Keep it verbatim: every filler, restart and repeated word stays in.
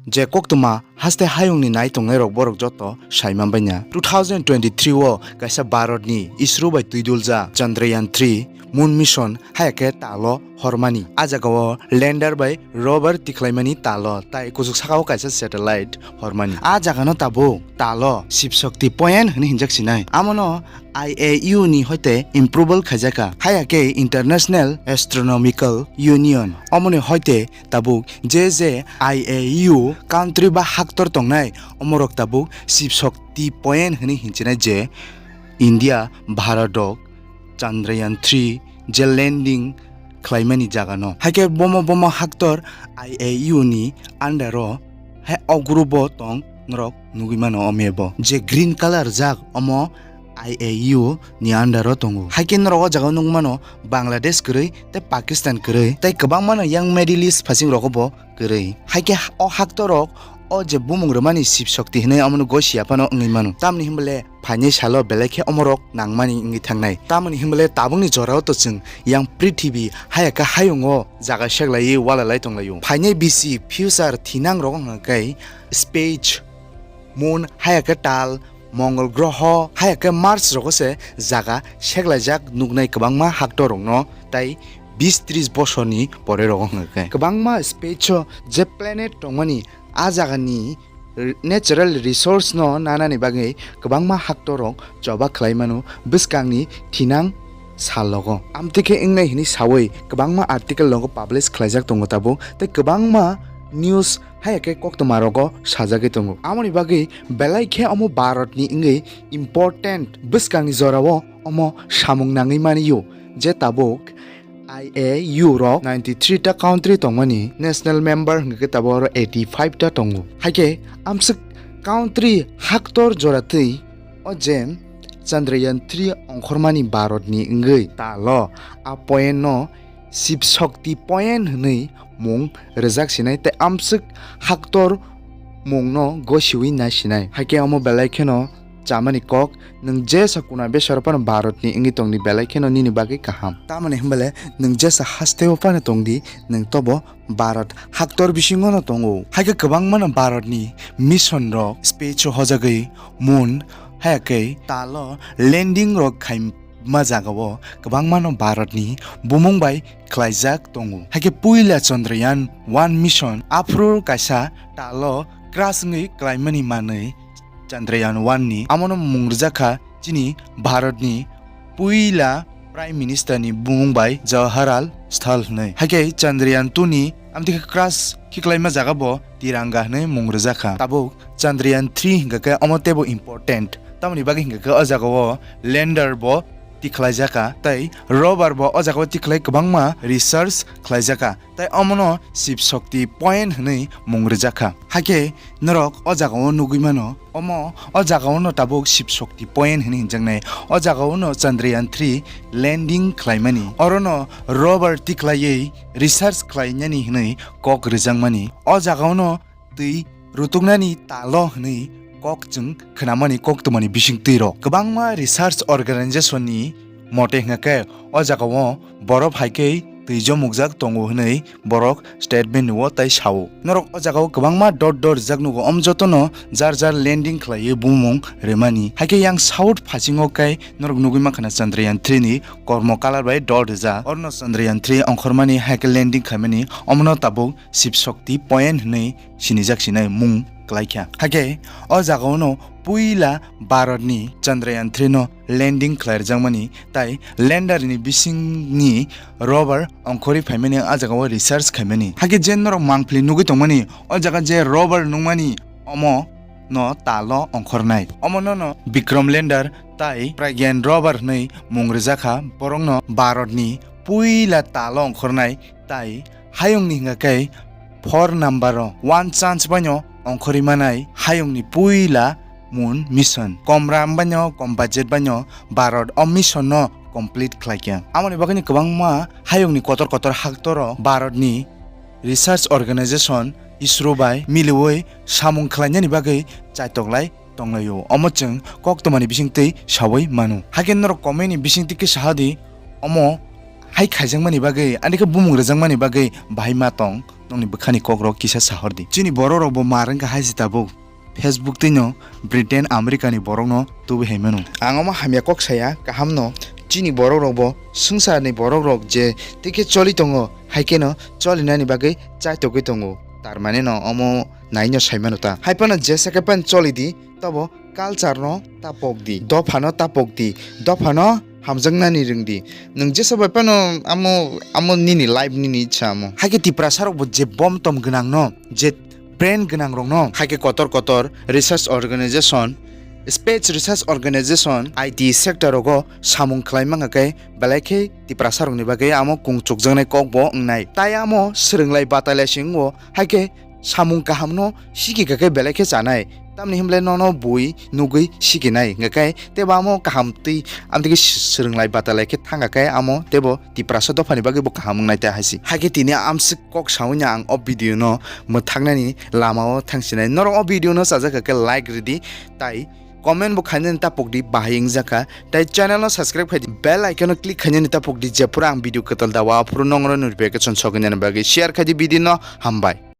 Je koktwma haste hayungni nai tongnai rok borok joto sai manbaina. Two thousand twenty-three o kaisa Bharat ni ISRO bai twiduljak Chandrayaan three moon mission haya khe talo hormani. A jaga o lander bai rover tikhlaimani talo tai kuchuk saka o kaisa satellite hormani. A jaga no tabuk talo Shiv Shakti point hwnwi hinjak sinai. Amono I A U ni hoite approval khaijaka. Haya khe International Astronomical Union. Omoni hoite tabuk je je I A U country ba haktor tongnai omorok tabuk Shiv Shakti point hwnwi hinchinai je India, Bharat rok Chandrayaan three je landing khlaimani jaga no. Haikhe bomo bomo haktor I A U ni under o hai o group o tong norok nugui mano o map o. Je green colour rijak omo I A U ni under o tongo. Haikhe norok o jaga o nugui mano Bangladesh kwrwi tei Pakistan kwrwi tei kwbangma no yang Middle East phasing rogo bo kwrwi. Haikhe o haktor rok o je bumung rwmani Shiv Shakti hinwi omono gosia phano wngwi mano. Tamni hinbole phainai salo belai khe omorok nangmani wngwi thangnai. Tamoni hinbole tabukni jorao to chwng yang prithibi haya khe hayungo jaga seklaiwi walalai tonglaio. Phainai bisi future thinang rok wngkha khe space, moon, haya khe tal, mongol groho, haya khe Mars rogo se jaga seklaijak nuknai kwbangma haktor rokno tai bis tris bosorni pore rogo wngkha khe. Kwbangma space o je planet tongmani a jagani r-, natural resource no nanani bagwi kwbangma haktor rok choba khlai mano bwskangni thinang sal logo. Amtwi khe wngnai hwnwi sawi kwbangma article logo publish khlaijak tongo tabuk tei kwbangma news haya khe koktwma rogo sajagwi tongo. Amoni bagwi belai khe omo Bharat ni wngwi important bwskangni jorao omo samung nangwi mani o je tabuk I A U rok ninety three ta country tongmani, national member hwnkhe tabuk oro eighty five ta tongo. Haikhe amswk country haktor jora twi o je Chandrayaan three ongkhormani Bharat ni wngwi talo a point no Shiv Shakti point hwnwi mung rijak sinai tei amswk haktor mungno gosiwi nai sinai. Haikhe omo belai kheno chamani kok, nwng jesa kuna besaro phano Bharat ni wngwi tongdi belai kheno nini bagwi kaham. Tamoni hinbale nwng jesa hasteo phano tongdi, nwng tobo Bharat haktor bisingo no tongo. Haikhe kwbangma no Bharat ni mission rok space o hojagwi moon, haya khe talo landing rok khai ma jaga o kwbangma no Bharat ni bumung bai khlaijak tongo. Haikhe puila Chandrayaan one mission aphuru kaisa talo crash wngwi klaimani manwi Chandrayaan one ni amono mung rijak kha chini Bharat ni puila Prime Minister ni bumung bai Jawaharlal Sthal hwnwi. Haikhe Chandrayaan two ni amtwi khe crash khiklaima jaga bo Tiranga hwnwi mung rijak kha. Tabuk Chandrayaan three hingka khe omo teibo important. Tamoni bagwi hingka khe o jaga o lander bo tikhlai jaka tei rover bo o jaga o tikhlai kwbangma research khlai jaka tei omono Shiv Shakti point hwnwi mung rijak kha. Haikhe norok o jaga o nugwi mano, omo o jaga o no tabuk Shiv Shakti point hwnwi hinjaknai. O jaga o no Chandrayaan three landing khlaimani, oro no rover tikhlaiwi research khlainani hwnwi kok rijakmani. O jaga o no twi rutuknani talo hwnwi kok chwng khnamani koktwmani bisingtwi rok. Kwbangma research organization ni mote hwnkha khe o jaga o borok hai khe twi jomukjak tongo hwnwi borok statement o tai sao. Norok o jaga o kwbangma dot dot rijak nugo, om jotono jar jar landing khlaiwi bumung rwmani. Hai khe yang south phasingo khe norok nugwi mankha na Chandrayaan three ni kormo colour bai dot rijak. Orono Chandrayaan three ongkhormani hai khe landing khaimani, omono tabuk Shiv Shakti point hwnwi sinijak sinai mung kwlaikha. Hakhe o jagao no puila Bharat ni Chandrayaan three no landing khlai rwjakmani tai lander ni bisingni rover ongkhorwi phaimani, a jagao research khaimani. Hakhe je norok mangpili nugwi tongmani, o jaga je rover nukmani omo no talo ongkhornai. Omo no no Vikram lander tai Pragyan rover hwnwi mung rwjakha. Borok no Bharat ni puila talo ongkhornai tai hayung ni hingka khe four number o one chance baino ongkhorwi manai hayung ni puila moon mission. Kom ram baino, kom budget baino Bharat o mission no complete khlaikha. Amoni bagwi ni kwbangma hayung ni kotor kotor haktor o Bharat ni research organization ISRO bai miliwi samung khlainani bagwi chaitoklai tonglaio. Omo chwng koktwmani bisingtwi sawi mano. Hakhe norok comment ni bisingtwi khe sahadi, omo hai khaijakmani bagwi, ani khe bumung rwjakmani bagwi bahai ma tong, nokni bwkhani kokrok kisa sahordi. Chini borokrokbo mar wngkha hai se tabuk. Facebook twino Britain, America ni borokno tubui hai mano. Ang omo hamya kok saya, kahamno chini borokrokbo swngcharni borokrok je tike choli tongo, hai kheno cholinani bagwi chaitogwi tongo. Tar mane no omo naino sai mano ta. Hai phano jesa khe phano choli di, tobo culture no tapok di, dopha no tapok di, dopha no hamjaknani rwng di. Nwng jesa bai phano amo, amo nini life, nini ichha amo. Hai khe Tiprasa rokbo je bom tom gwnang no, je brain gwnang rokno, hai khe kotor kotor research organization, space research organization, I T sector rogo samung khlai mangkha khe belai khe Tiprasa rokni bagwi amo kung chukjaknai kok bo wngnai. Tai amo swrwnglai batalai se wngo, hai khe samung kahamno sikikha khe belai khe chanai. Tamni hwnle nono bui nugwi sikinai hwnkha khe tebo amo kaham twi amtwi khe swrwnglai batalai khe thangkha khe amo tebo Tiprasa dophani bagwi bo kaham wngnai ta hai se. Hai khe tini amswk kok saui no ang o video no mwthaknani lama o thangsinai. Norok o video no chajak kha khe like rwdi, tai comment bo khainani tapok di, bahai wngjak kha. Tai channel no subscribe khai di, bell icon no click khainani tapok di, jephuru ang video kwtal dawa aphuru nongro notification sogwi nani bagwi. Share khai di video no, hambai.